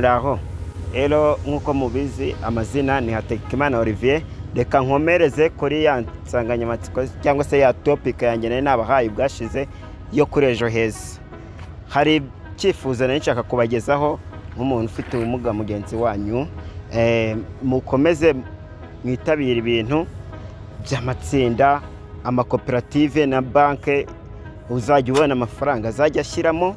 Muraho. Rero nk'uko mubizi, amazina ni Hategekimana Olivier. Reka nkomereze kuri ya nsanganyamatsiko cyangwa se ya topic yanjye nari nabahaye ubwashize yo kuri Ejo Heza. Hari icyifuzo nari nshaka kubagezaho nk'umuntu ufite ubumuga mugenzi wanyu. Mukomeze mwitabire ibintu by'amatsinda, amakoperative na banke. Uzajya ubona amafaranga azajya ashyiramo.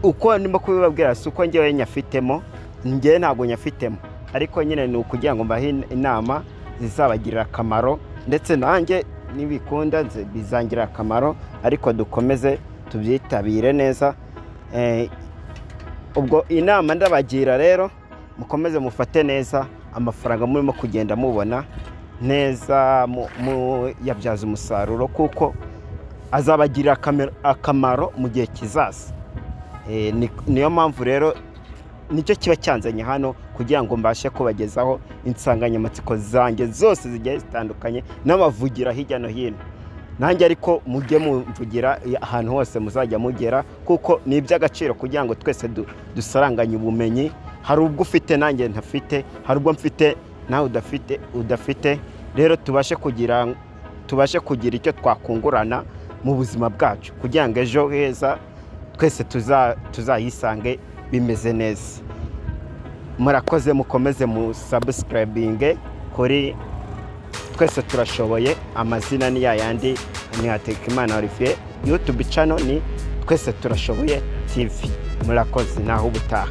Uko ndimo kubibabwira si uko ngewe nyafitemo, ngewe ntabwo nyafitemo, ariko nyine ni ukugira ngo mbahe inama zizabagirira akamaro, ndetse nanjye nibikunda bizangirira akamaro, ariko dukomeze tubyitabire neza. Ubwo inama ndabagira rero, mukomeze mufate neza amafaranga murimo kugenda mubona neza, muyabyaza umusaruro, kuko azabagirira akamaro mu gihe kizaza. Niyo mpamvu rero nicyo kiba cyanzanye hano, kugira ngo mbashe kubagezaho insanganyamatsiko zanjye zose zigiye zitandukanye, n'abavugira hirya no hino nanjye, ariko mujye mumvugira ahantu hose muzajya mugera, kuko ni iby'agaciro kugira ngo twese dusaranganye ubumenyi. Hari ubwo ufite nanjye ntafite, hari ubwo mfite nawe udafite. Rero tubashe kugira icyo twakungurana mu buzima bwacu, kugira ngo ejo heza twese tuzayisange bimeze neza. Murakoze, mukomeze mu subscribinge kuri Twese Turashoboye. Amazina ni yayandi, ni Hategekimana Olivier. YouTube channel ni Twese Turashoboye TV. Murakoze, naho ubutaha.